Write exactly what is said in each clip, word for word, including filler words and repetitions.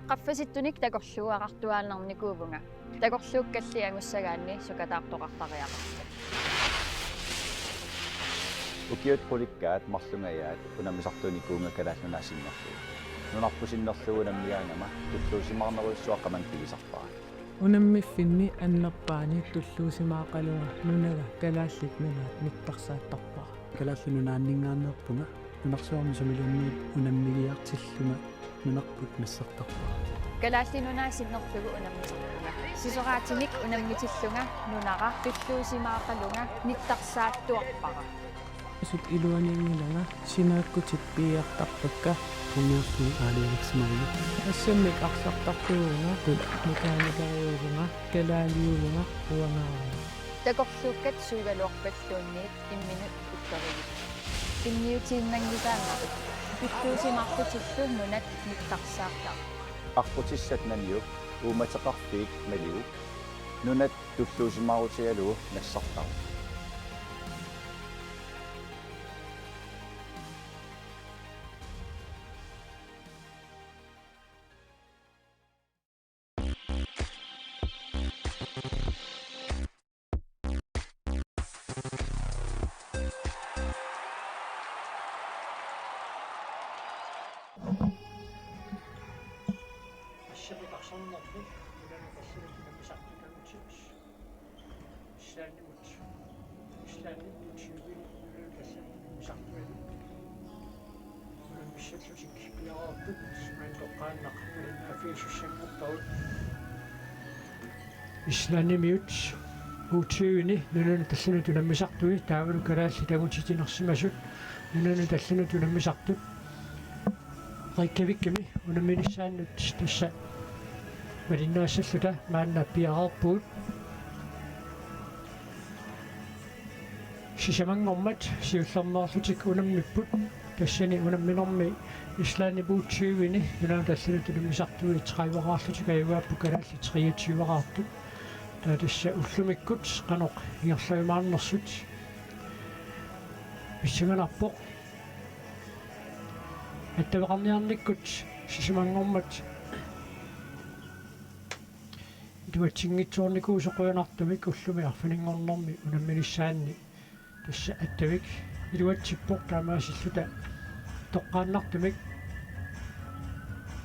Qaffasittunik takorluugartuaannarnikuuvunga. Takorluukkalli angussagaanni sukataartoqartariaqarput. Ukiut qulikkaat marlungajaat unammisartuunikuuvunga Kalaallit Nunaat sinnerlugu. Nunarput sinnerlugu unammigaangama tulluusimaarnerujussuaq qamannga pigisarpara. Unammiffinni annerpaani tulluusimaaqalunga nunaga Kalaallit Nunaat nittarsaattarpara. Kalaallit Nunaanninngaanneerpunga nunarsuarmi sumiluunniit unammigiartillunga nunarput nassartarpara. Kalaallit Nunaat sinnerlugu unammisarpunga. Sisoraatinik unammitillunga nunara tulluusimaaqalunga nittarsaattuarpara. Sut iluaniinngilanga sinaakkutit piiartarpakka. Tunniussui aalialersimavugut. Assammik arsartartuuvunga, nukaanikariuvunga, kalaaliuvunga, uangaarunga. Takorluukkat suugaluarpalluunniit imminut uttarilik. Immiutiinnanngisaannarput. Tulluusimaarlutillu nunat nittarsaartarput. Aqqutissat naniuk uummateqarfiit maliuk nunat tulluusimaarutigalugu nassartarput. Islandimut. Islandimut tyvini nunanut allanut unammisartuit. Unammissallutik piareerput maani toqqaannaq malinnaaffigisussanngorparput. Islandimiut U tyveni nunanut allanut unammisartui taavalu kalaallit angutitinersimasut nunanut allanut unammisartut. Reykjavikimi unamminissaannut tassa malinnaassalluta maanna piareerpugut. Sisamanngormat siullermeerlutik unammipput, tassani unamminermi Islandimi U tyveni nunanut allanut unammisartui trediveeraarlutik ajugaapput, kalaallit treogtyveeraartut. Taava tassa ullumikkut qanoq ingerlajumaarnersut pissanganarpoq. Attaveqarniarnikkut sisamanngormat iluatsinngitsoornikuusoq qujanartumik ullumi arfininngornermi unamminissaanni tassa Attavik iluatsippoq, taamaasilluta toqqaannartumik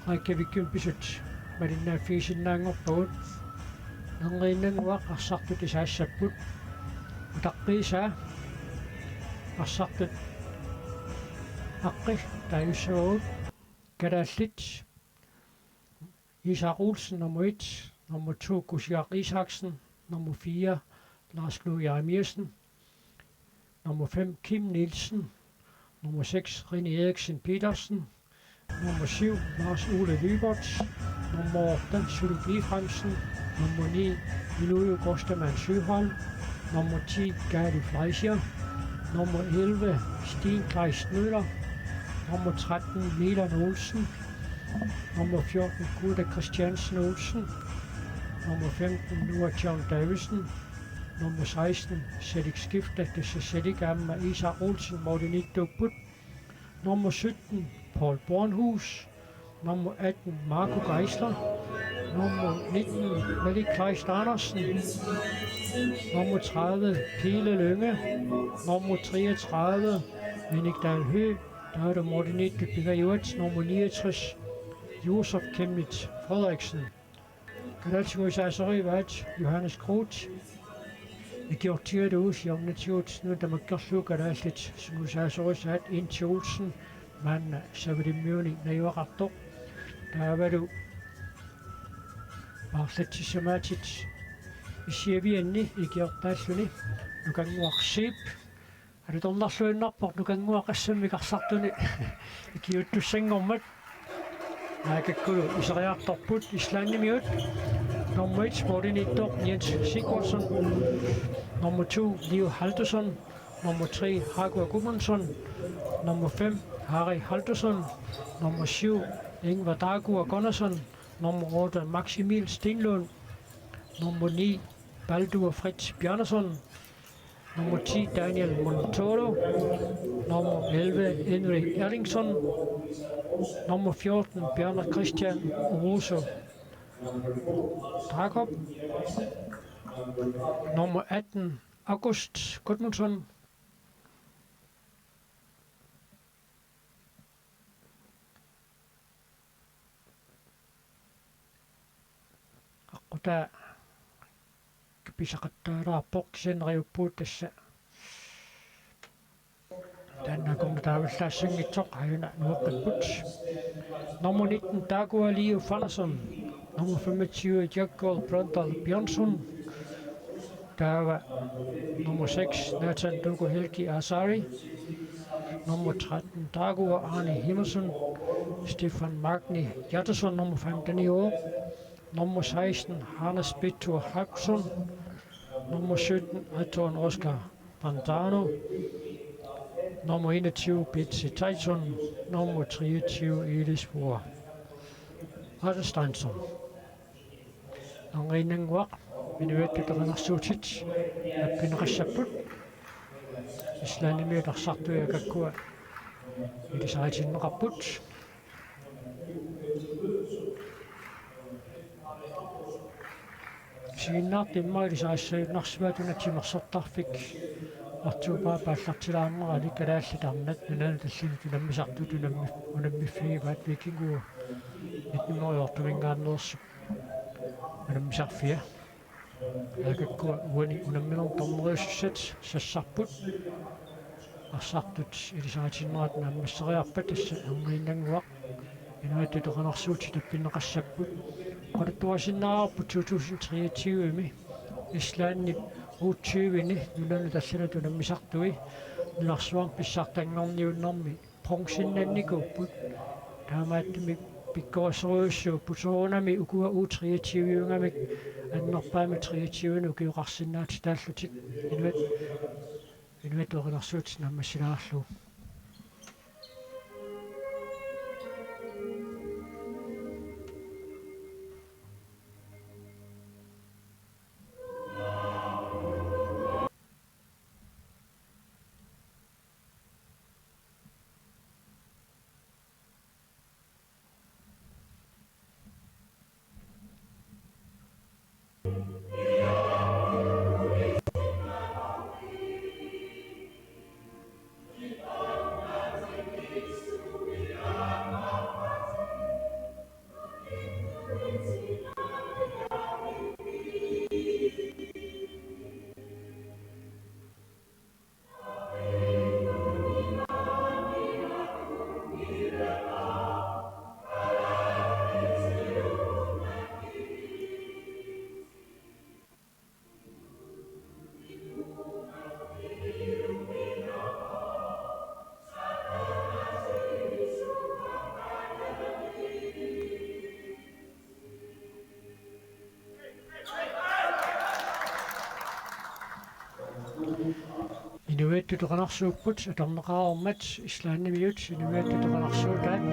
Reykjavikimi pisut malinnaaffigisinnaanngorpagut. Neriinnannguaq arsartut isaassapput. Utaqqiisaa arsartut aqqi taajussavagut. Kalaallit: Isak Olsen nummer et, nummer to Kusiak Isaksen, nummer fire Lars Ludvig Jeremiassen, nummer fem Kim Nielsen, nummer seks René Eriksen Petersen, nummer syv Lars Ole Lyberth, nummer otte Sølvi Efraimsen, nummer ni Inuyo Kostaman Søholm, nummer ti Gadi Fleischer, nummer elleve Steen Kleist Møller, nummer tretten Milan Olsen, nummer fjorten Guda Christiansen Olsen, nummer femten Noah John Davidsen, nummer seksten Selik Skifte, tassa Selik aamma Isak Olsen mooriniittuupput, nummer sytten Paul Bornhus, nummer atten Marco Geisler, nummer nitten Malik Kleist Andersen, nummer tredive Pele Lynge, nummer treogtredive Minik Dahl Høegh, taavalu mooriniittut pingajuat, nummer niogtres Josef Chemnitz Frederiksen. Kalaallit sungiusaasorivaat Johannes Groth. Ikiortigalugu siornatigut nuna tamakkerlugu kalaallit sungiusaasorisat Inti Olsen, maanna Savalimmiuni najugaqartoq. Taavalu paarlatsissamaatit issiavianni ikiortaalluni Nukannguaq Zeeb. Alutornarluinnarpoq Nukannguaq assammik arsartuni ikiuuttussanngormat. Naakakkulu iseriartorput Islandimiut. Nummer et mooriniittoq Jens Sigurdsson. Nummer to Leo Haldursson. Nummer tre Haku Gudmundsson. Nummer fem Harry Haldursson. Nummer syv Ingvar Dagur Gunnarsson. Nummer otte Max Emil Stenlund. Nummer ni Baldur Fritz Bjarnason. Nummer ti, Daniel Montoro. Nummer elleve, Henrik Erlingsson. Nummer fjorten, Bjarne Christian Oroso Drakob. Nummer atten, August Gudmundsson. Aqqutaa pisaqattaalaarpoq, kisianneriuppugut tassa. Taanna akornataavallaassanngitsoq, aajuna nueqqipput. Nummer nitten, Takua Liu Fanasson. Nummer femogtyve, Jakko Brøndal Bjørnson. Taava nummer seks, Nathan Duko Helgi Asari. Nummer tretten, Takua Arne Himmelsen. Stefan Magni Hjertason, nummer femten i år. Nummer seksten, Hannes Bittur Hauksson. Nummer sytten, Aton Oscar Pantano. Nummer enogtyve, Betty Tyson. Nummer treogtyve, Elis Boer Adelsteinsson. Angiinnannguaq, inuiattut erinarsuutit nappineqassapput. Islandimiut arsartui agakkua ilisaritinneqarput. Isiginnaartut immaqa ilisarissajunnaarsimapput una timersortarfik. Artuupaap aallartilaarnerani kalaallit arnat nunanut allanut unammisartut unammi-, unammiffigivaat, Vikingu nitten hundrede og otte-minngaanneersoq unammisarfia. Agakkua uani unamminermi dommeriussat sassarput. Arsartut ilisaritinnerat naammasseriarpat tassa angiinnannguaq, inuiattut erinarsuutit nappineqassapput. Oqaluttuarisinnaavarput to tusind treogtyve-mi Islandip U tyve-ni nunanut allanut unammisartui nunarsuarmi pissartanngorniunnermi bronzennannikuupput. Taamaattumik pikkorissorujussuupput, soorunami ukua U treogtyve-iugamik annerpaamik treogtyve-ni ukioqarsinnaatitaallutik inuit, inuiattut erinarsuutit naammassilaarlugu. Inuiattut erinarsuupput, atorneqareermat Islandimiut inuiattut erinarsuutaat.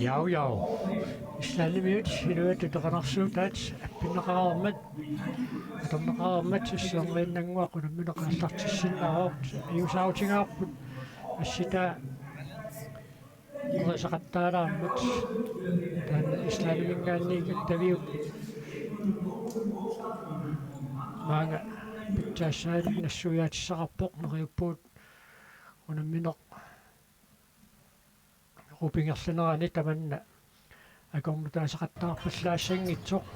Jau, jau. Islandimiut inuiattut peqarnersuutaat appinneqareermat, atorneqareermat, sissuangiinnannguaq unammineq aallartissinnaavoq, ajuusaarutigaarput assitaa nerisaqattaalaarmat. Taanna Islandiminngaanniit attaviup maanga pitsaassaanik nassuiaatissaqarpoq, neriuppugut unammineq gruppingerlanerani tamanna akornutaasaqattaarpallaassanngitsoq.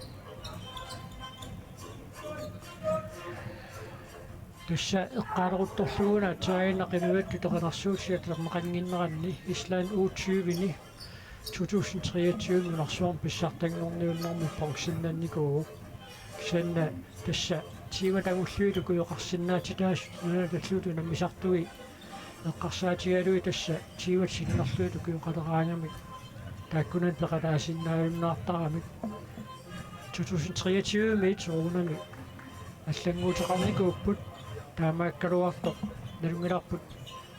Tassa eqqaaleruttorlugu una aatsaannguaq inuiattut peqarnersuutit atorneqannginneranni, Island U tyve-ni to tusind treogtyve nunarsuarmi pissartanngorniunnermi bronzennannikuuvoq. Kisianni tassa tyve tagulluit ukioqarsinnaatitaasut nunat tallimat unammisartui eqqarsaatigalugit tassa tyve sinnerlugit ukioqaleraangamik taakkunani peqataasinnaajunnaartaramik. To tusind treogtyve-miit soorunami allannguuteqarnikuupput, taamaakkaluartoq nalunngilarput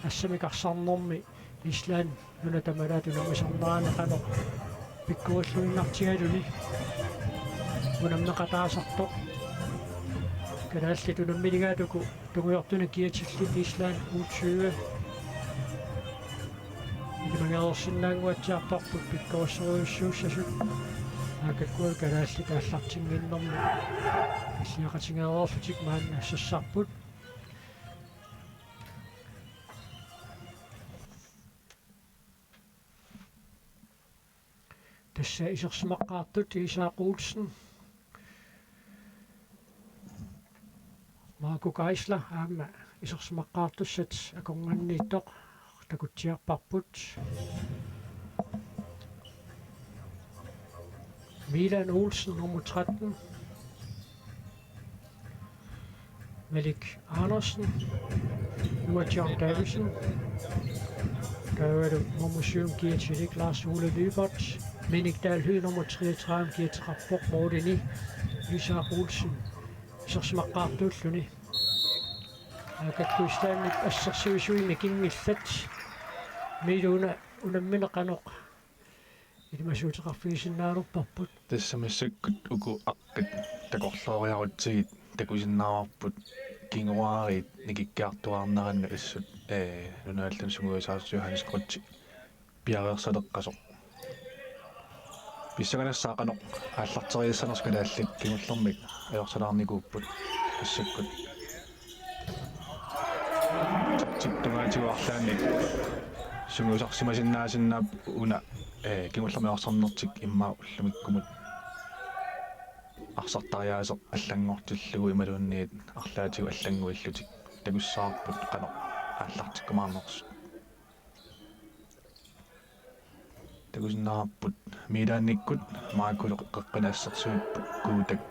assamik arsarnermi Island nuna tamalaat unammisarnerani qanoq pikkorilluinnartigaluni unammeqataasartoq. Kalaallit unamminigaat uku tungujortunik kiatillit Island U tyve ilimagereersinnaannguatsiarparput pikkorissorujussuussasut. Aakakkualu kalaallit aallartinnginnermi illiaqatigeereerlutik maanna sassarput. Tassa isersimaqqaartut Isak Olsen, Marco Geisler aamma isersimaqqaartussat akornanniittoq takutsiarparput. Milan Olsen, nummer tretten. Malik Andersen, Noah John Davidsen, taavalu nummer syv kiatilik Lars Ole Lyberth, Minik Dahl Høegh nummer treogtredive kiateqarpoq målini, Isak Olsen isersimaqqaartuulluni. Aakakku Islandip assersuisuimik inngillat, Milu una unammineq qanoq ilimasuuteqarfigisinnaalerparput. Tassa massakkut uku aqqat takorlooriarutsigit takusinnaavarput kinguaariit nikikkiartuaarnerannut assut, ee, nunallu sungiusaartut Johannes Kreutzip piareersaleqqasoq. Pissanganassaaq qanoq aallarteriassanersoq, kalaallit kingullermik ajorsalaarnikuupput massakkut. Taktik tungaatigut arlaannik sungiusarsimasinnaasinnaapput una, ee, kingullermik arsarnertik immaqa ullumikkumut arsartariaaseq allanngortillugu imaluunniit arlaatigut allannguillutik takussavarput qanoq aallartikkumaarnersut. Takusinnaavarput Milanikkut Markulu qeqqani assersuipput Kuutak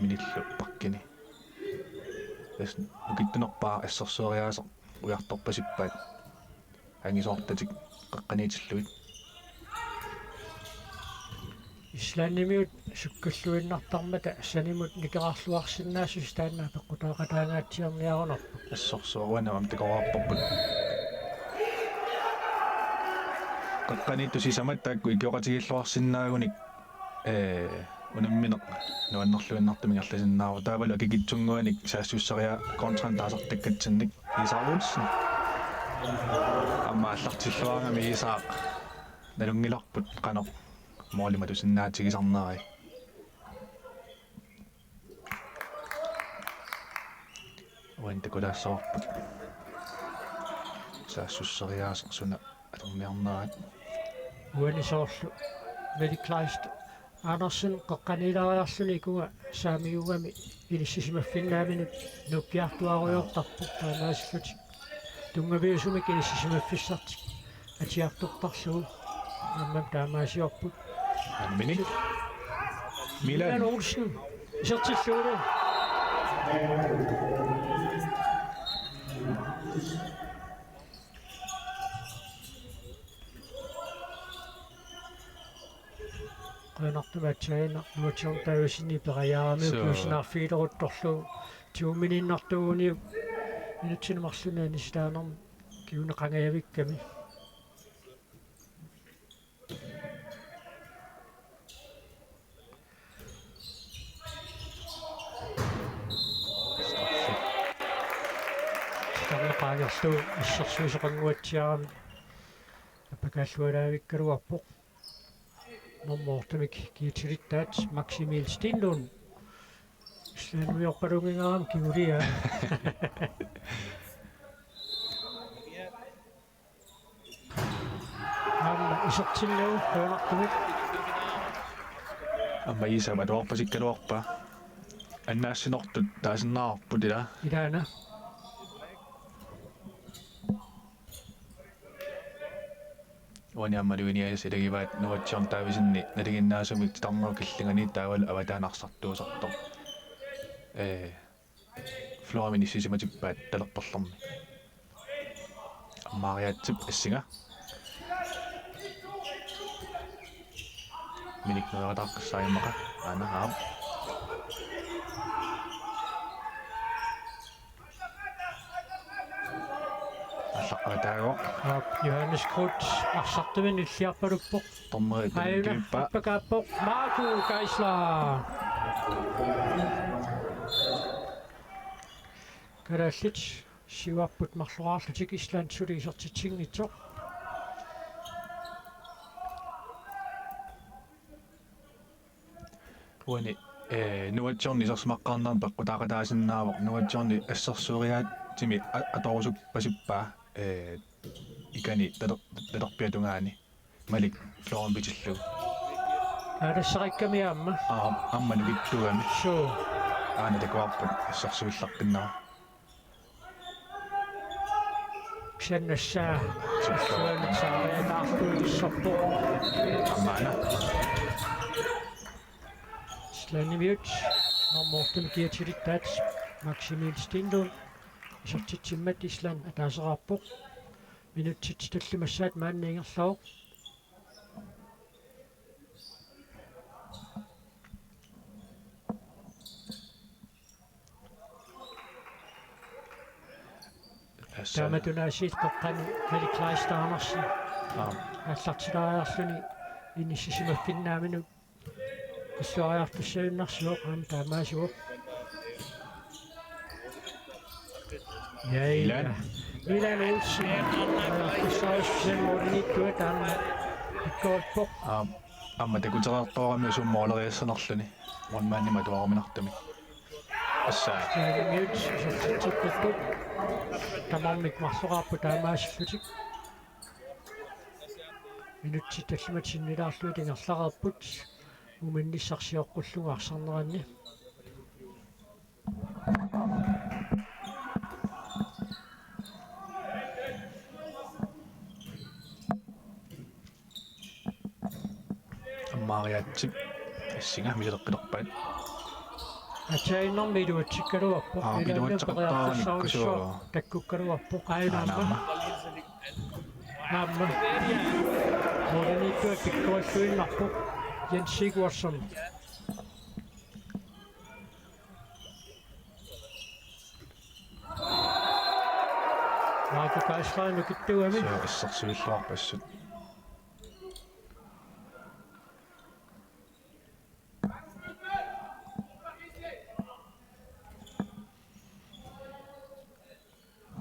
Minillu bakkini. Tassa nukittunerpaaq assersueriaaseq ujartorpasippaat angisoortatik qeqqaniitillugit. Islandimiut sukkulluinnartarmata sanimut nikerarluarsinnaassuseq taanna apeqqutaaqataangaatsiarniarunarpoq. Assorsuaq uani aamma takoqqaarparput. Qeqqaniittut sisamat taakku ikioqatigiilluarsinnaagunik, ee, unammineq nuannerluinnartumik ingerlasinnaavoq. Taavalu akikitsunnguanik saassusseriaat kontranik taasartakkatsinnik Isak Olsen. Aamma aallartilluarami Isak nalunngilarput qanoq måli matusinnaatigisarneri. Uani takulaassavarput saassusseriaaseq suna atorniarnerat. Uani soorlu Mette Kleist Andersen qeqqaniilaariarluni ikunga saamiugami inissisimaffinnaaminut nuukkiartuaarujoortarpoq, taamaasillutik tunngaviusumik inissisimaffissartik atiartortarlugu aamma taamaasiorput. Aamma Minik. Milan. Milan Olsen isertilluni. Qujanartumik aatsaannguaq Nuutsum Davidsenip periaramiuk. Suu. Kuusinaarfigileruttorlugu tiuminnartuuniuk inutsinnut marlunnik anisitaanermut kinguneqangajavikkami. Angerlu assersuisoqannguatsiarami appakaallualaavikkaluarpoq. Nummer ottemik kiatilittaat Max Emil Stenlund. Islandimiorpalunngingaarami kigulia. Aamma isertinnagu qujanartumik. Aamma Iisa matuarpasikkaluarpaa. Annaassinortut taasinnaavarput ila. Ilaana. Uani aamma Luinias ilagivaat Nuatsiorn Davidsenip nalinginnaasumik titarnerup killingani taavalu avataani arsartuusartoq. Ee, Florimi inissisimatippaa talerperlermi. Ammaariaatsip assinga. Minik nuerataartussaajummaqa. Aana aap. Aallaqqaataagu. Aap, Johannes Kruth arsartuminut illiarpaluppoq. Dommeri ajuna, tunngippaa. Appakaappoq Marco Geisler. Kalaallit siuarput marloriarlutik Island suli isertitsinngitsoq. Uani, ee, Nuatsiorneq isersimaqqaarnermi peqqutaaqataasinnaavoq, Nuatsiorneq assersueriaatsimi a-, atorusuppasippaa, ee, ikani taler-, talerpiata tungaani. Malik Florimi pitillugu. Aa, tassarikkami aamma. Aa, aamma nukittuugami. Suu. Aana takuarput assersuillaqqinnagu. Kisianni tassa. Suu. Suanik saariataartuutissorpoq. Aamma aana. Islandimiut nummer ottemik kiatilittaat Max Emil Stenlund. Isertitsimmat Island ataaseraarpoq. Minutsit tallimassaat maanna ingerlavoq. Tassa. Taamatut aasiit qeqqani Malik Kleist Andersen. Aap. Aallartilaariarluni inissisimaffinnaaminut illuariartussaajunnaarsivoq aamma taamaasivoq. Ja, Milan. Milan Olsen. Aallartissaarissutsimut målimiittua taanna pikkorippoq. Aap, aamma takutereertoorami summooleriassanerluni. Målmandimut atuaruminartumik. Tassa. Islandimiut isertitsippakkit. Tamarmik marloraarput taamaasillutik. Minutsit tallimat sinnilaarlugit ingerlareerput. Uminnissaq sioqqullugu arsarneranni. Ammaariaatsip assinga misaleqqilerpaat. Atsainnarmi iluatsikkaluarpoq. Aa, iluatsikkaluarpoq. Periarfissaarujussuaq takkukkaluarpoq. Aana aamma. Aana aamma. Aamma. Målimiittua pikkorilluinnarpoq. Jens Sigurdsson. Marco Geisler nukittuugami. Suu, assersuilluarput assut.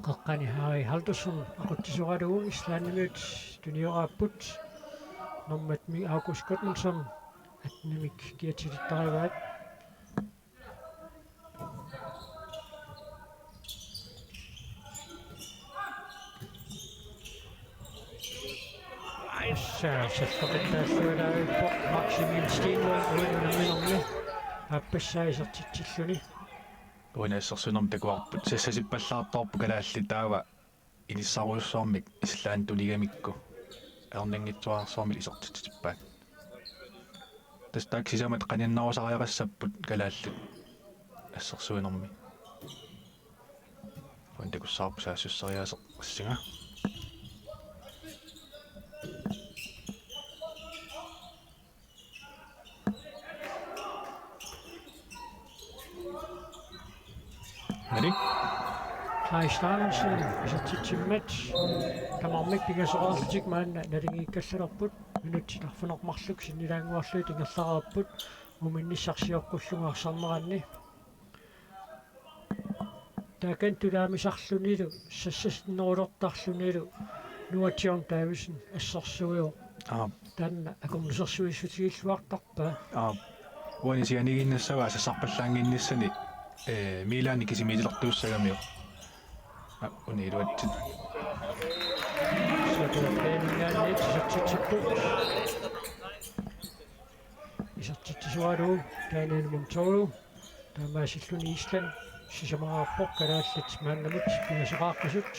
Qeqqani Harry Halldórsson aqutsisoralugu Islandimiut tunioraapput. Nummer et-mi August Gudmundsson attenimik kiatilittarivaat. Tassa salloqittaassualaarpoq Max Emil Stenlund uani unamminermi aappassaa isertitsilluni. Uani assersuinermi takuarput sassasippallaartoorput kalaallit taava inissarujussuarmik Island tunigamikku ajornanngitsuararsuarmik isertitsippaat. Tassa taakku sisamat qaninnerusariaqassapput kalaallit assersuinermi. Uani takussavarput saassusseriaaseq assinga. Malik. Kleist Andersen isertitsimmat tamarmik pingasoqarlutik maanna naligiikkallalerput. Minutsit arfineq-marluk sinnilaannguarlugit ingerlareerput. Uminnissaq sioqqullugu arsarneranni. Taakani tulaamisarlunilu, sassasinnerulertarlunilu, Noah John Davidsen assersuivoq. Aap. Taanna akornusersuissutigilluartarpaa. Aap. Uani sianigiinnassavaa sassarpallaannginnissani, ee, Milaani kisimiitilertuussagamiuk. Aa, una iluatsit. Satuattaaningaanniit isertitsipput. Isertitsisualu Daniel Montoro. Taamaasilluni Island sisamaraarpoq, kalaallit maannamut pingasoqaaqqasut.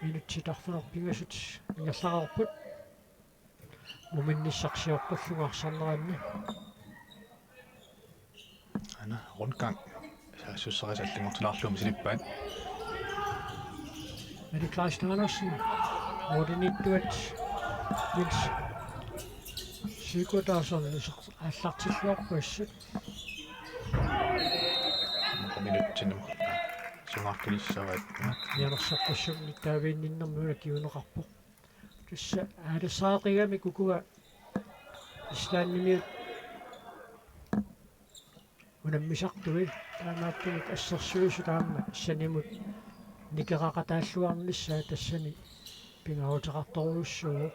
Minutsit arfineq-pingasut ingerlareerput. Muminnissaq sioqqullugu arsarneranni. Aana rundgang. Saassusserisallanngortilaarlugu misilippaat. Malik Kleist Andersen. Morten Ittuat. Niels Sigurdasson iser-, aallartilluarpassit. Minutsinut sungaartulissavaat. Nianersoqqussummik taaviinninnermik una kinguneqarpoq. Tassa aalisariaqigami ukua Islandimiut unammisartui, taamaattumik assersuisut aamma sanimut nikeraqataalluarnissaat tassani pingaaruteqartorujussuuvoq.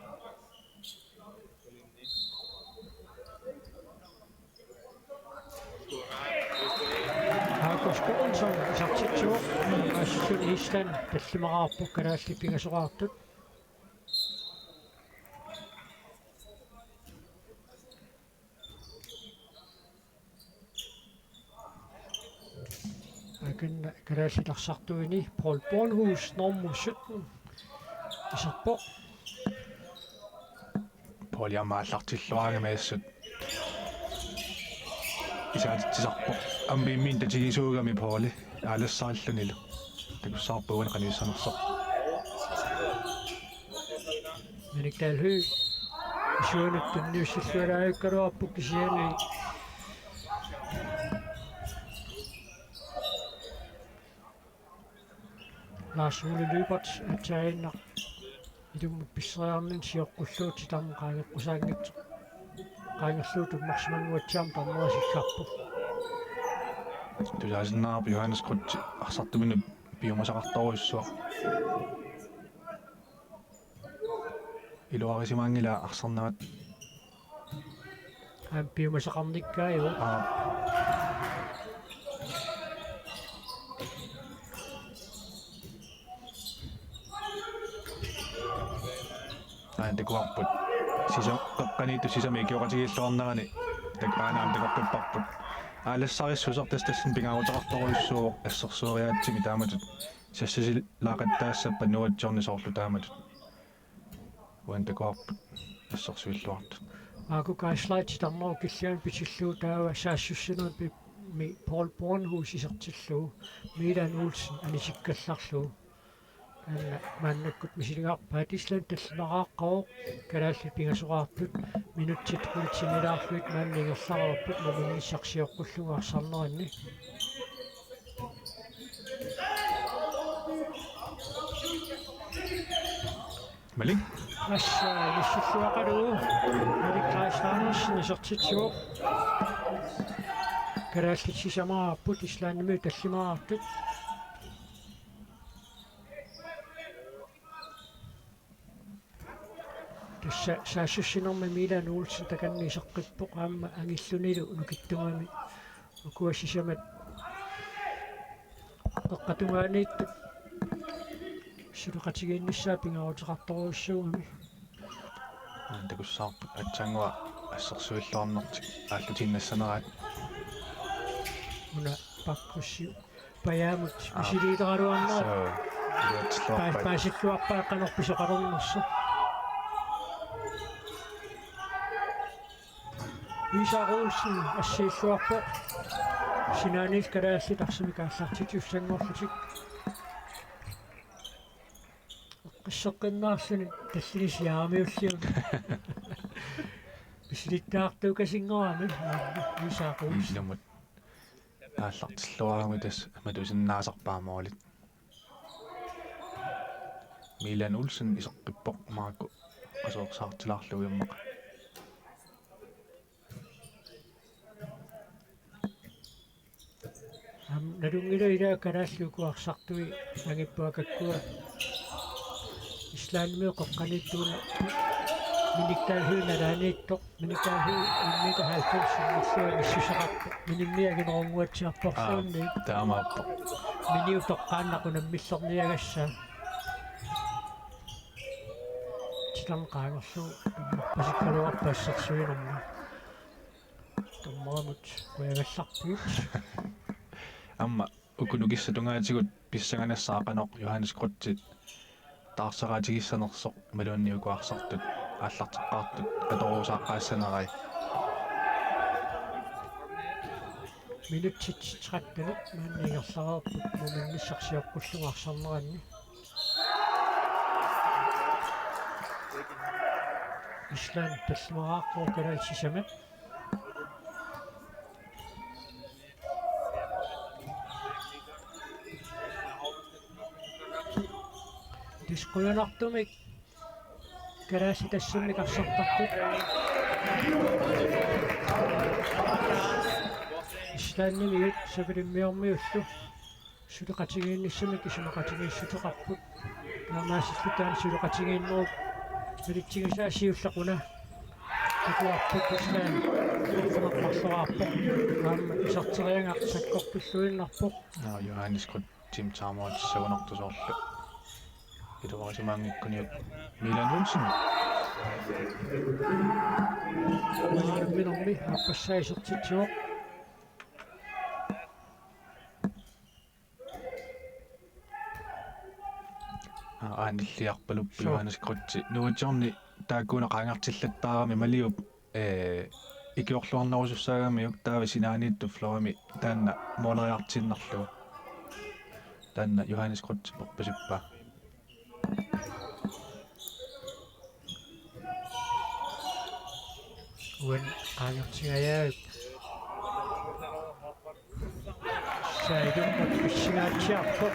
Markus Poulsen isertitsivoq, assut Island tallimaraarput, kalaallit pingasoqaartut. Akanna kalaallit arsartuini Paul Bornhus, nummer sytten, iserpoq. Paul aamma aallartilluarigami assut isaatitsisarpoq. Aamma imminnut tatigisuugami Pauli aalassaallunilu. Takussavarput uani qanoq issanersoq. Malik Dalhøj. Isuanut tunniussillualaajukkaluarpoq kisianni Lars Ole Lyberth aatsaannaq ilummut pisseriarninni sioqqullugu titarneq qaangeqqusaanngitsoq. Qaangerlugu tummarsimanguatsiarmat tarnerisikkarpoq. Tusaasinnaarpoq Johannes Krutz arsartuminut piumasaqartorujussuaq. Iluarisimanngilaq arsarnerat. Aamma piumasaqarnikkaajuvoq. Aap. Aana takuarput. Sisa-, qeqqaniittoq sisamat ikioqatigiilluarnerani. Tak-, aana aamma takoqqipparput. Aalassarissuseq tassa tassani pingaaruteqartorujussuuvoq assersueriaatsimi taamatut. Sassasilaaqattaassappat Noah Johnni soorlu taamatut. Uani takuarput assersuilluartut. Marco Geisler titarnerup killiani pitillugu taava saassussinermi Paul Bornhus isertillugu Milan Olsen anisikkallarlugu. Aana maannakkut misiligarpaat. Island tallimaraaqqavoq, kalaallit pingasoqaartut, minutsit qulit sinnilaarlugit maanna ingerlareerput muminnissaq sioqqullugu arsarneranni. Malik. Tassa inissilluaqalugu Malik Kleist Andersen isertitsivoq. Kalaallit sisamaraarput, Islandimiut tallimaraartut. Tassa saassussinermi Milan Olsen takanna iseqqippoq, aamma angillunilu nukittugami. Ukua sisamat qeqqata tungaaniittut suleqatigiinnissaat pingaaruteqartorujussuugami. Aana takussavarput aatsaannguaq assersuilluarnertik aallutiinnassaneraat. Una Bakkussiu Pajaamut. Aa. Misiliitaraluarnerat. Soo, iluatsilluarpaat. Pa-, paasilluarpaa qanoq pisoqalernersoq. Isak Olsen assiilluarpoq. Sinaaniit kalaallit arsamik aallartitsisussanngorlutik. Eqqisseqqinnaarluni tallinisiaramiulliuni. Misilittagartuukasinngorami Isak Olsen. Ilumut. Aallartilluarami tassa matusinnaasarpaa moolit. Milan Olsen iseqqippoq Marco asoorsaartilaarlugu immaqa. Aamma Nalunngilaat ilaa kalaallit uku arsartui angippuakakkua. Islandimi qeqqaniittuunerput. Minik Dahl Høegh nalaaniittoq. Minik Dahl Høegh en meter halvfems sinnerlugit misissuseqarpoq. Minimmi anginerunnguatsiarporluunniit. Aa, taamaappoq. Miniup toqqaannaq unammillerniagassaa. Titarneq qaangerlugu dommerpasikkaluarpoq assersuinermi. Dommerimut qujagallarpugut. Aamma uku nukissatungaatigut pissanganassaaq qanoq Johannes Kreutzip taarseraatigissaanersoq imaluunniit uku arsartut aallarteqqaartut atorusaaqqaassanerai. Minutsit tretten maanna ingerlareerput muminnissaq sioqqullugu arsarneranni. Island tallimaraarpoq kalaallit sisamat. Tassa qujanartumik kalaallit tassani arsartartut. Islandimiut Savalimmiormiullu suleqatigiinnissamik isumaqatigiissuteqarput. Taamaasilluta taanna suleqatigiinnerup malitsigisaa siulleq una takuarput Island. Iffumaqarluarpoq. Aamma iserteriagaq sakkortulluinnarpoq. Aa, Johannes Kreutzip timeout sagunartoq soorlu iluarisimaanngikkuniuk Milan Johnsen. Minermi aappassaa isertitsivoq. Aa, aanilliarpaluppoq. Suu. Johannes Kreutzip. Nuutsiorni taakkuuna qaangertillattaarami Maliup, ee, ikiorluarnerusussaagamiuk taava sinaaniittoq floorimi taanna mooleriartiinnarlugu. Taanna Johannes Kreutzip orpasippaa. Uani qaangertingajaavippoq. Saa ilummut pissangaatsiarpoq.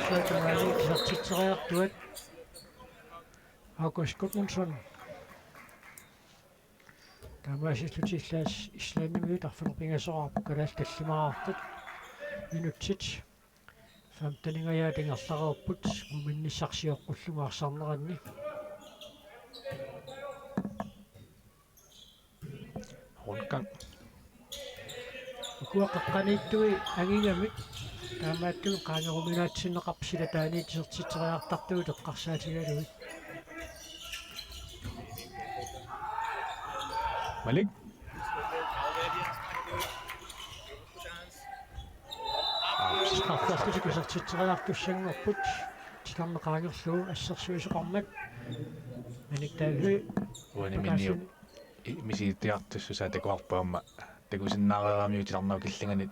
Saa tungaanut isertitseriartuat. August Gudmundsson. Taamaasillutik Islandimiut arfineq-pingasoraarput kalaallit tallimaraartut. Minutsit femteningajaat ingerlareerput muminnissaq sioqqullugu arsarneranni. Rundgang. Ukua qeqqaniittui angigamik taamaattumik qaangeruminaatsinneqarput silataaniit isertitseriartartugut eqqarsaatigalugit. Malik. Strafferlutik isertitseriartussanngorput titarneq qaangerlugu assersuisoqarmat. Minik Dahl Høegh. Uani Miniup i-, misilittagaqartussusaa takuarput aamma takusinnaareeramiuk titarnerup killingani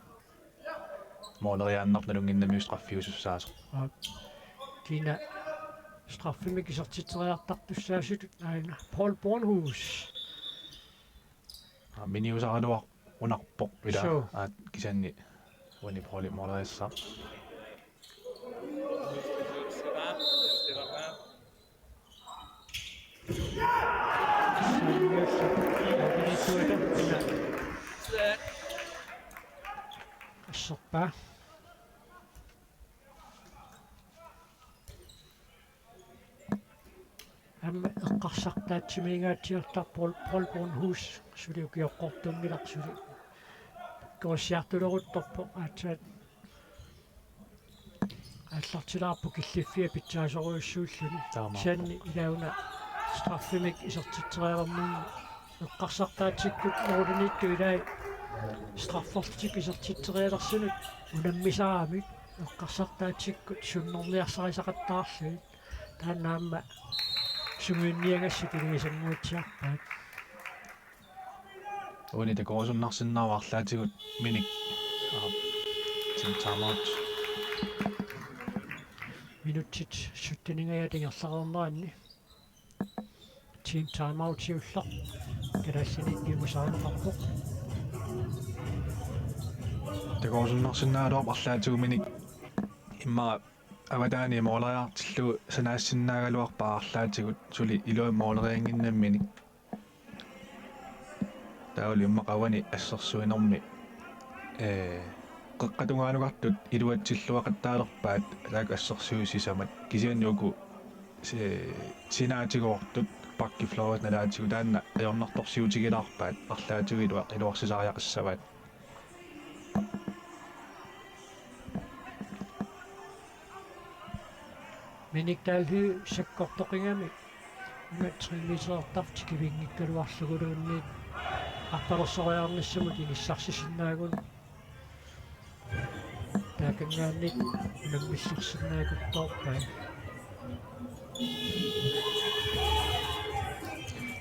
mooleriaannartoq nalunnginnamiuk straffiusussaasoq. Aa. Kina straffimik isertitseriartartussaasutut aana Paul Bornhus. Aa, miniusaraluarunarpoq ila. Suu. Aa, kisianni uani Paulip mooleriassaaq. Asserpaa. Aamma eqqarsartaatsimiingaatsiartarpoq Paul, Paul Bornhus suli ukioqqortunngilaq suli. Korissiartuleruttorpoq aatsaat aallartilaarpoq killiffia pitsaasorujussuulluni. Taamaappoq. Kisianni ilauna straffimik isertitseriarnermi eqqarsartaatsikkut nuuliniittu ilai strafferlutik isertitserialersunut unammisaramik eqqarsartaatsikkut sunnerniarsarisaqattaarlugit. Taanna aamma sungiunniagassat iligisanguatsiarpaat. Uani takorusunnarsinnaavoq arlaatigut Minik. Aa, team timeout. Minutsit sytteningajaat ingerlareerneranni. Team timeout siulleq. Kalaallini ilumusaaneqarpoq. Takorusunnarsinnaagaluarpoq arlaatigut Minik. Immaqa avataani mooleriartillugu sanaassinnaagaluarpaa arlaatigut suli iluamik mooleriannginnamminik. Taavalu immaqa uani assersuinermi, ee, qeqqata tungaanukartut iluatsilluaqattaalerpaat taakku assersuisut sisamat, kisianni uku si-, sinaatigoortut bakkefløjit nalaatigut, taanna ajornartorsiutigilaarpaat, arlaatigut iluar-, iluarsisariaqassavaat. Minik Dahl Høegh sakkortoqigami una tre meterertarfik tikivinngikkaluarluguluunniit arpalersoriarnissamut inissarsisinnaaguni taakanngaanniit unammillersinnaakuttoorpai.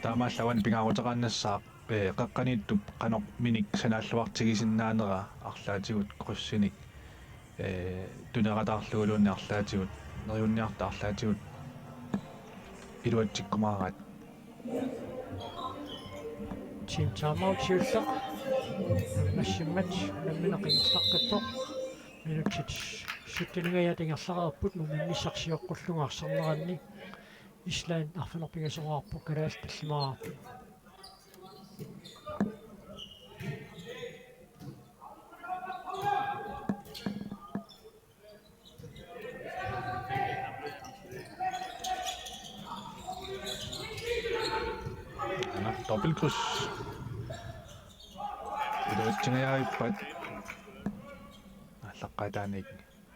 Taamaallaat pingaaruteqaannassaaq, ee, qeqqaniittup qanoq Minik sanaalluartigisinnaanera arlaatigut kryssinik, ee, tunerataarluguluunniit arlaatigut, neriunniarta arlaatigut iluatsikkumaaraat. Team timeout siulleq. Massimmat unammineq ingerlaqqippoq. Minutsit sytteningajaat ingerlareerput, muminnissaq sioqqullugu arsarneranni. Island arfineq-pingasoraarpoq, kalaallit tallimaarput. Aana dobbeltkryds. Iluatsingajaarippaat. Aallaqqaataaniit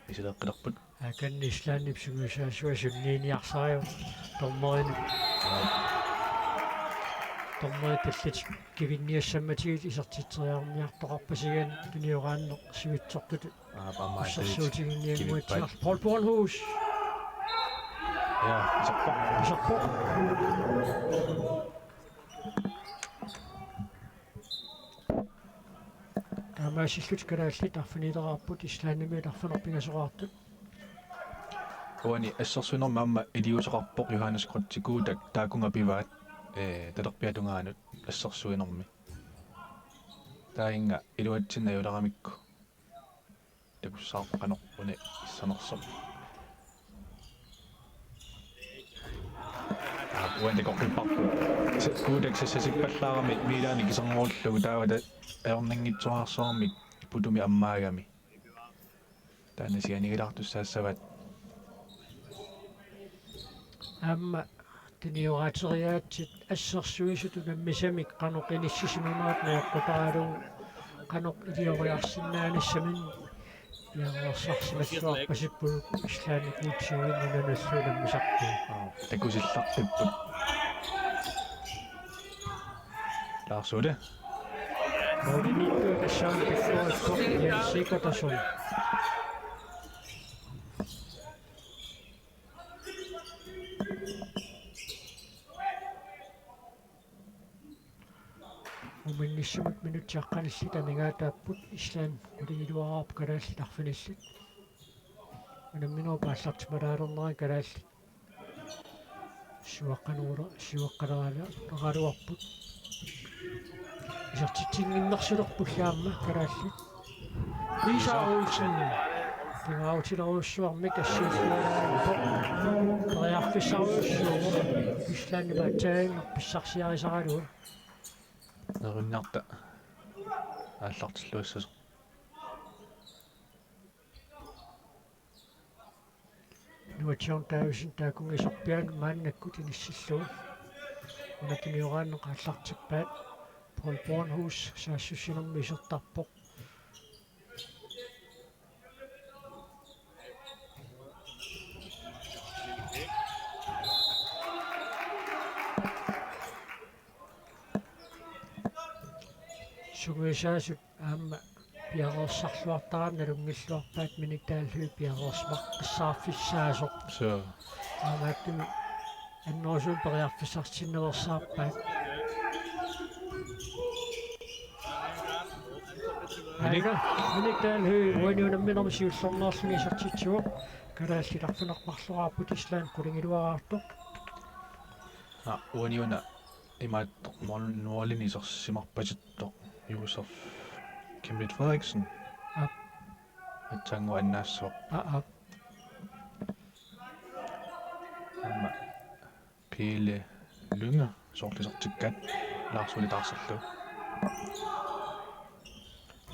misileeqqilerput. Akanni Islandip sungiusaasua sunniiniarsarivoq. Dommerinut. Dommerit tallitik kivinniassammatigit isertitseriarniartoqarpasigaanni tunioraanneq sivitsortutut. Aap, aamma ussersuutiginniannguatsiarlugu. Kivippat. Paul Bornhus. Ja, iserpoq. Iserpoq. Taamaasillutik kalaallit arfiniileraarput, Islandimiut arfineq-pingasoraartut. Uani assersuinermi aamma iliuuseqarpoq Johannes Kreutzig Gudak, taakunga pivaat, ee, talerpiata tungaanut assersuinermi. Taanna iluatsinneq ajularamikku. Takussaaq qanoq una issanersoq. Aap, uani takoqqipparput. Sa-, Gudak sassasippallaarami Milaani kiserngorullugu, taava ta-, ajornanngitsuararsuarmik putumi ammaagami. Taanna sianigilaartussaassavaat. Aamma tunioraateriaatsit assersuisut unammisamik qanoq inissisimanerat najoqqutaralugu qanoq ilioriarsinnaanissaminnik piareersarsimalluarpasipput. Islandip U tyve-mi nunanullu unammisarput. Aap, takusillartipput. Lars Ole. Målimiittoq tassaavoq pikkorippoq Jens Sigurðarson. Muminnissamut minutsit aqqanillit amigaataapput, Island qulingiluaraarput kalaallit arfinillit. Unamminerup aallartimalaalernerani kalaallit siuaqqanerula-, siuaqqanerula-, -raluarput. Isertitsinnginnersulerpullu aamma kalaallit. Isak Olsen. Pingaarutilerujussuarmik assiilluarpoq. Periarfissarujussuuvoq. Islandip aatsaannguaq pissarsiarisaralugu. Neriunniarta aallartilluassasoq. Nuatsiorn Davidsen taakunngisorpiaanut maannakkut inissillugu. Una tunioraanneq aallartippaat. Paul Bornhus saassussinermi isertarpoq. Sungiusaasut aamma piareersarluartaraat nalunngilluarpaat Minik Dahl Høegh piareersimaqqissaarfissaasoq. Suu. Taamaattumik annerusumik periarfissarsitinnaveersaarpaat. Minik. Aana, Minik Dahl Høegh uani unamminermi siullermeerluni isertitsivoq. Kalaallit arfineq-marloraarput, Island qulingiluaraartoq. Aa, uani una imaattoq mål-, målini isersimarpasittoq Josef Kimlit Frederiksen. Aap. Aatsaannguaq annaassooq. Aap, aap. Aamma Pele Lynge soorlu isertikkaat, Lars Ole taarserlugu.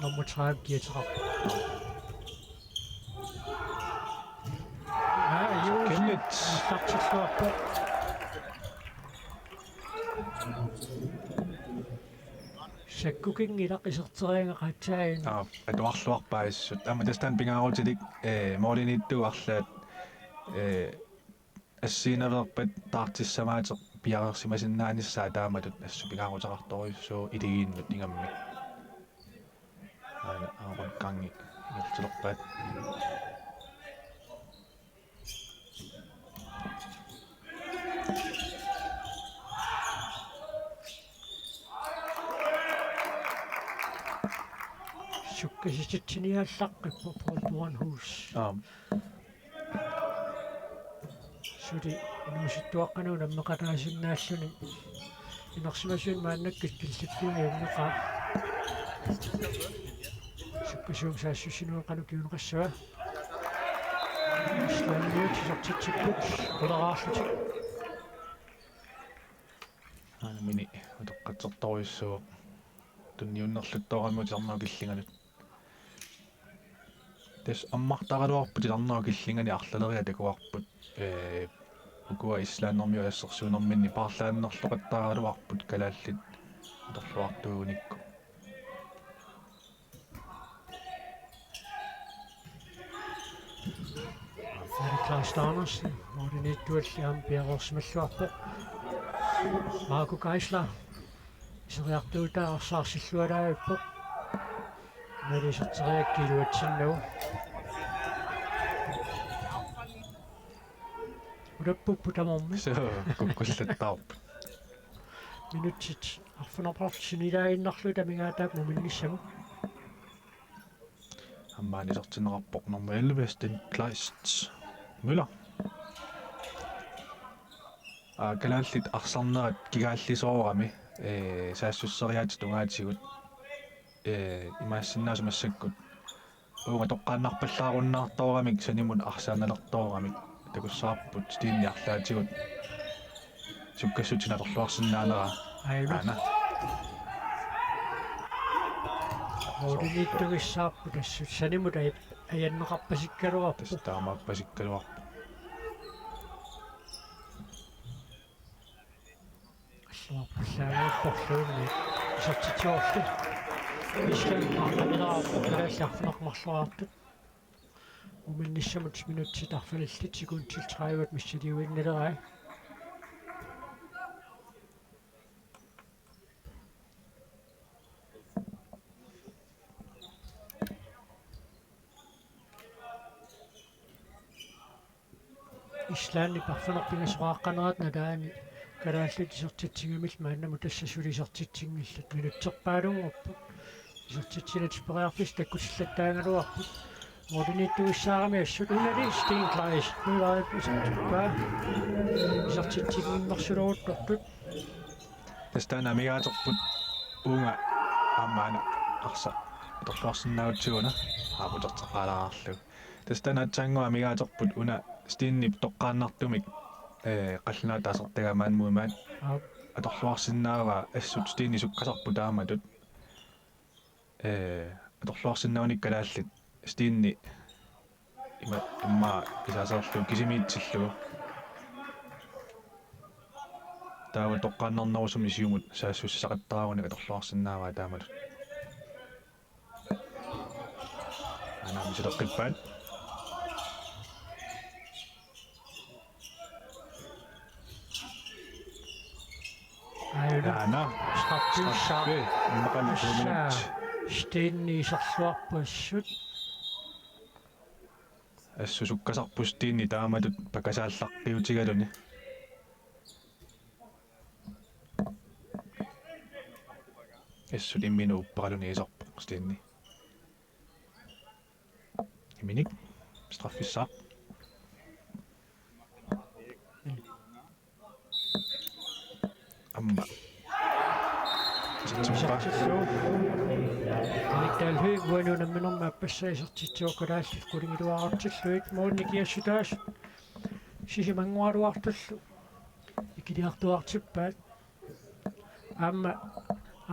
Nummer tredive kiateqarpoq. Aallartilluarpoq. Sakkukinngilaq iserteriagaq aatsaat. Aa, atuarluarpaa assut. Aamma tassa taanna pingaarutilik, ee, målimiittugut arlaat, ee, assiinaveerpat taartissamaateq piareersimasinnaanissaa taamatut assut pingaaruteqartorujussuuvoq iligiinnut ingammik. Aana Aaron Gangi ingerlalerpaat. Sukkasitsiniallaqqippoq Paul Bornhus. Aam. Suli inuusuttuaqqanut unammeqataasinnaalluni. Inersimasumik maannakkut killippiajunngeqaaq. Sukkasuumik saassussineq qanoq kinguneqassava? Islandimiut isertitsipput quleraarlutik. Aamma mini utoqqatsertorujussuuvoq. Tunniunnerluttoorami titarnerup killinganut. Tassa ammartaraluarpoq titarnerup killingani arlaleriarluni takuarput. Ee, ukua Islandermiut assersuunerminni paarlaannerluqattaaraluarput kalaallit atorluartuunikku. Erik Klaus Andersen, målimiittualli aamma piareersimalluarpoq. Marco Geisler, iseriartuutaa arsaq arsillualaarpoq. Maanna iserteriagaa iluatsinnagu. Ulappupput tamarmik. Suu, kukkullattaarput. Minutsit arfineq-marluk sinilaaginnarlugu amigaataat muminnissamut. Aamma isertinneqarpoq nummer elleve, Sten Kleist Møller. Aa, kalaallit arsarnerat kigaallisoorami, ee, saassusseriaatsit tungaatigut, ee, imaassinnaavoq massakkut. Uunga toqqaannarpallaarunnaartooramik sanimut arsaannalertooramik takussavarput Steni arlaatigut sukkassutsinik atorluarsinnaanera. Aajuna. Aana. Målimiittugissavarput assut sanimut aj-, ajanneqarpasikkaluarpoq. Tassa taamaappasikkaluarpoq. Alluarpallaanngorporluunniit isertitsivoq. Island arnaqalerpoq kalaallit arfineq-marloriartut. Muminnissamut minutsit arfinillit sekundit tredive missiliuinnalerai. Islandip arfineq-pingasoqaqqanerata nalaani kalaallit isertitsigamillu maannamut tassa suli isertitsinngillat, minutserpaalunngorput. Isertitsinerit periarfissat takkutillattaagaluarput. Målimiittugissaarami assut unali Sten Kleist Møller isertippaa. Isertitsinnginnersuluttortut. Tassa taanna amigaaterput uunga aamma aana arsaq atorluarsinnaagutsigu una aaquterteqqaalaarlugu. Tassa taanna aatsaannguaq amigaaterput una Stenip toqqaannartumik, ee, qallunaatut taasartagaa maani muimaat. Aap. Atorluarsinnaavaa assut Steni sukkasarput taamatut. Ee, atorluarsinnaagunik kalaallit Steni ima, immaqa isaaserlugu kisimiitsillugu. Taava toqqaannarnerusumik siumut saassussisaqattaarunik atorluarsinnaavaa taamatut. Aana misileqqippaat. Aajuna. Aana. Straffiussaaq. Straffi. Immaqalu to minut. Steni iserluarpoq assut. Assut sukkasarpoq Steni taamatut pakasaallaqqiutigaluni. Assut imminut upperaluni iserpoq Steni. Iminik. Straffissaaq. Aamma. Isertippa. Isertippa. Erik Dahl Høegh uani unamminermi aappassaa isertitsivoq kalaallit qulingiluaartillugit målini kiassutaasut sisamanngualuartullu ikiliartuaartippaat. Aamma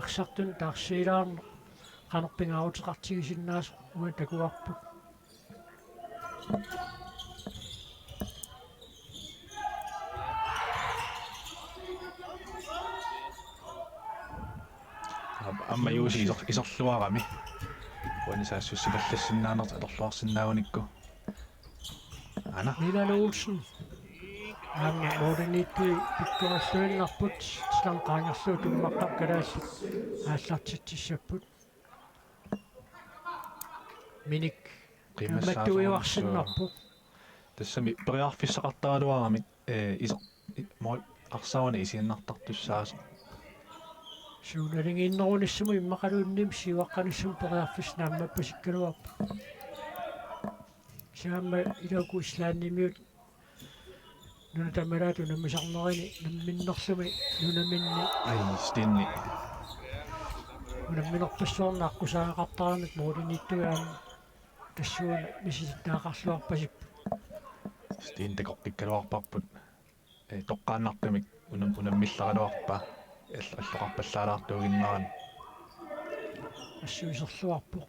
arsartut taarsiilaarneq qanoq pingaaruteqartigisinnaasoq uani takuarput. Aamma Juusi iser-, iserluarami. Uani saassussipallassinnaanera atorluarsinnaagunikku. Aana. Milan Olsen. Aamma mooriniittui pikkorilluinnarput, Island qaangerlugu tummaqqap kalaallit aallartitsissapput. Minik qimassaasarunarsuaq. Mattuivarsinnarpoq. Tassami periarfissaqartaraluaramik, ee, iso-, i-, mool arsaaruni isiinnartartussaasoq. Suunalingiinnerunissamut immaqaluunniit siuaqqanissamut periarfissaq naammappassikkaluarpoq. Kisianni aamma iluaku Islandimiut nuna tamalaat unammisarnerini namminnerlumi nunaminni. Ai, Stini. Unamminerpassuarnik aqqusaagaqartaramik mooriniittui aamma tassuuna misilittagaqarluarpasipput. Stini takoqqikkaluarparput. Ee, toqqaannartumik unam-, unammillaraluarpaa. All-, alloqarpallaalaartuuginnarami. Assut iserluarpoq.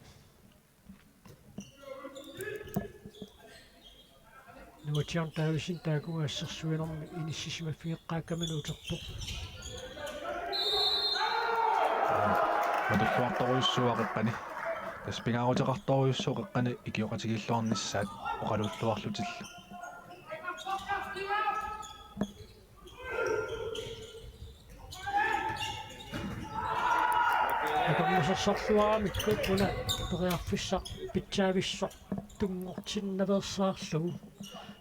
Nuutsiarn Davidsen taakunnga assersuinermi inissisimaffigeqqaakkaminut uterpoq. Matulluartorujussuuvoq qeqqani. Tassa pingaaruteqartorujussuuvoq qeqqani ikioqatigiilluarnissaat oqalulluarlutillu. Akornusersorluaramikku una periarfissaq pitsaavissoq tunngortinnaveersaarlugu.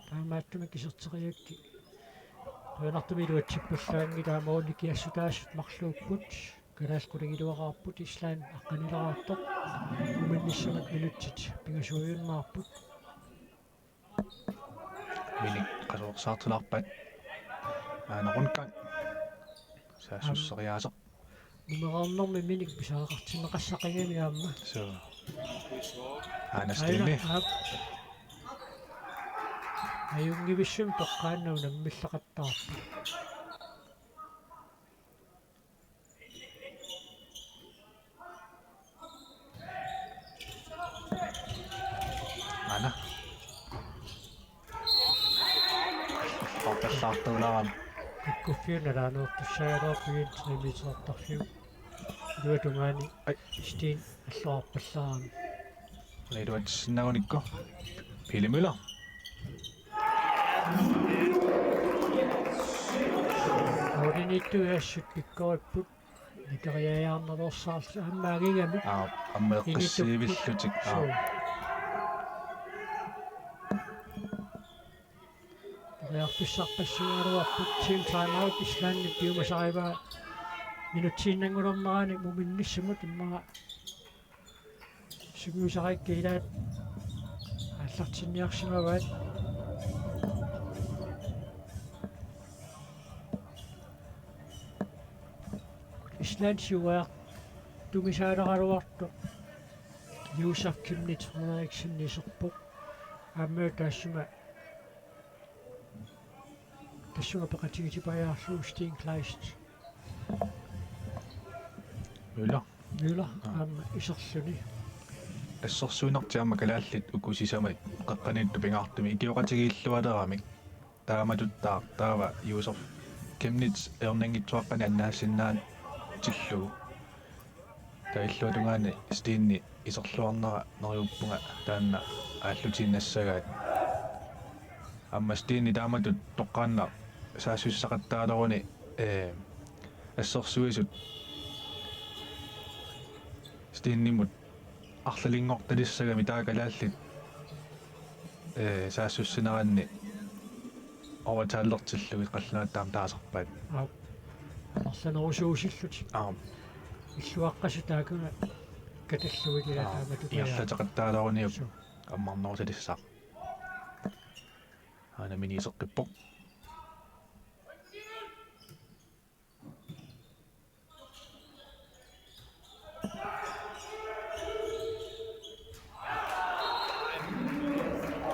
Taamaattumik iserteriakkit qujanartumik iluatsippallaanngilaq. Aamma uunga nikiassutaasut marluupput. Kalaallit qulingiluaqaarput, Island aqqanilaartoq. Muminnissamut minutsit pingasuujunnaarput. Minik qasuersaartilaarpat. Aana Rundgang. Saassusseriaaseq. Numeraarnermi Minik pisariaqartinneqassaqigami aamma. Suu. Aana Stini. Aap. Ajunngivissumik toqqaannaq unammillaqattaarpoq. Aana. Alloqarpallaartuulaarami. Kikkuffiup nalaaneertussaagaluarpoq tre metertarfiup. Iluatungaani. Ai. Stini alloqarpallaarami. Iluatsissinnaagunikku. Pele Møller. Mooriniittui assut pikkoripput. Nikeriajaarnersaarlutik aamma agigami. Aa, aamma eqqissiivillutik. Suu. Aa. Periarfissarpassuugaluarput, team timeout Islandip piumasarivaa minutsiinnanngulernerani muminnissamut immaqa sungiusariikkaat ilaat aallartinniarsimavaat. Island siuariartumisaaleraluartoq Josef Chemnitz Frederiksen iserpoq. Aamma taassuma tassunga peqatigiitsipajaarlugu Stine Kleist. Møller. Møller, aa, aamma iserluni. Assersuinertik aamma kalaallit uku sisamat qeqqaniittut pingaartumik ikioqatigiillualeramik. Taamatuttaaq taava Josef Chemnitz ajornanngitsuaqqanik annaassinnaatillugu. Taava illuatungaani Stini iserluarnera neriuppunga taanna aallutiinnassagaat. Aamma Stini taamatut toqqaannaq saassussaqattaaleruni, ee, assersuisut Stinimut arlalinngortalissagami taava kalaallit, ee, saassussineranni overtallertillugit qallunaatut taama taasarpaat. Aap. Arlanerusuusillutik. Aap. Illuaqqasut taakkunga katallugit ilaa. Aap. Taamatut. Ingerlateqattaaleruniuk. Suu. Ammarnerusalissaaq. Aana Minik iseqqippoq.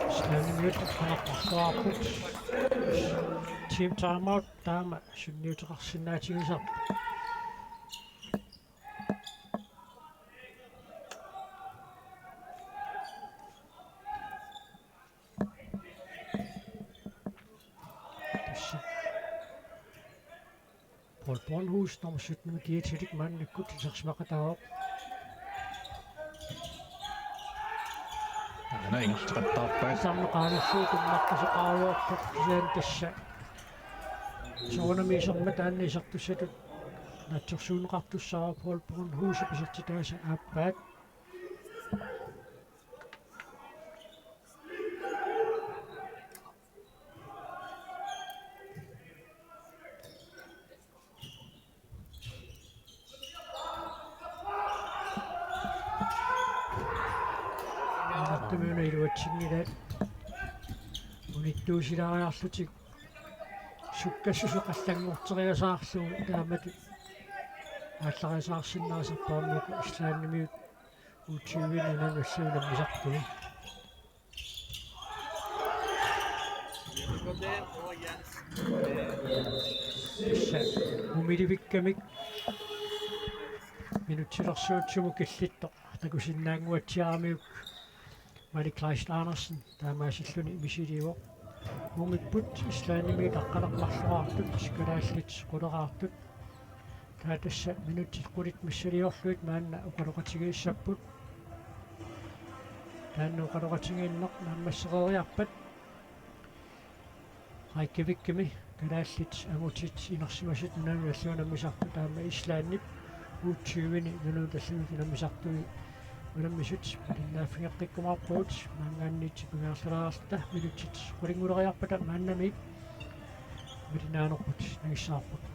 Islandimiut qanartorluarput. Team timeout taama sunniuteqarsinnaatigisarput. Tassa. Paul Bornhus nummer sytten-imik kiatilik maannakkut isersimaqataavoq. Aana ingerlaqattaarpaat. Iserneq qaangerlugu tunniussisoqarujoorpoq kisianni tassa. Soorunami isermat taanna isertussatut naatsorsuunneqartussaavoq Paul Bornhusip isertitaasa aappaat. Amertumiuna iluatsinngilaa. Unittuusilaariarlutik sukkassuseq allanngorteriasaarlugu taamatut aallariasaarsinnaasarput aamma Islandimiut U tyve-ni nunanut allanut unammisartui. Tassa mumilivikkamik minutsilersuutsumut killittoq takusinnaannguatsiaramiuk Malik Kleist Andersen taamaasilluni misiliivoq. Mumipput Islandimiut aqqaneq-marloraartut, kalaallit quleraartut. Taava tassa minutsit qulit missiliorlugit maanna oqaloqatigiissapput. Taanna oqaloqatigiinneq naammassereeriarpat Reykjavikimi kalaallit angutit inersimasut nunanut allanut unammisartut aamma Islandip U tyve-ni nunanut allanut unammisartui unammisut malinnaaffigeqqikkumaarpagut. Maanngaanniit pingaarlalaarta minutsit qulinnguleriarpata maannamiit malinnaanerput nangissavarput.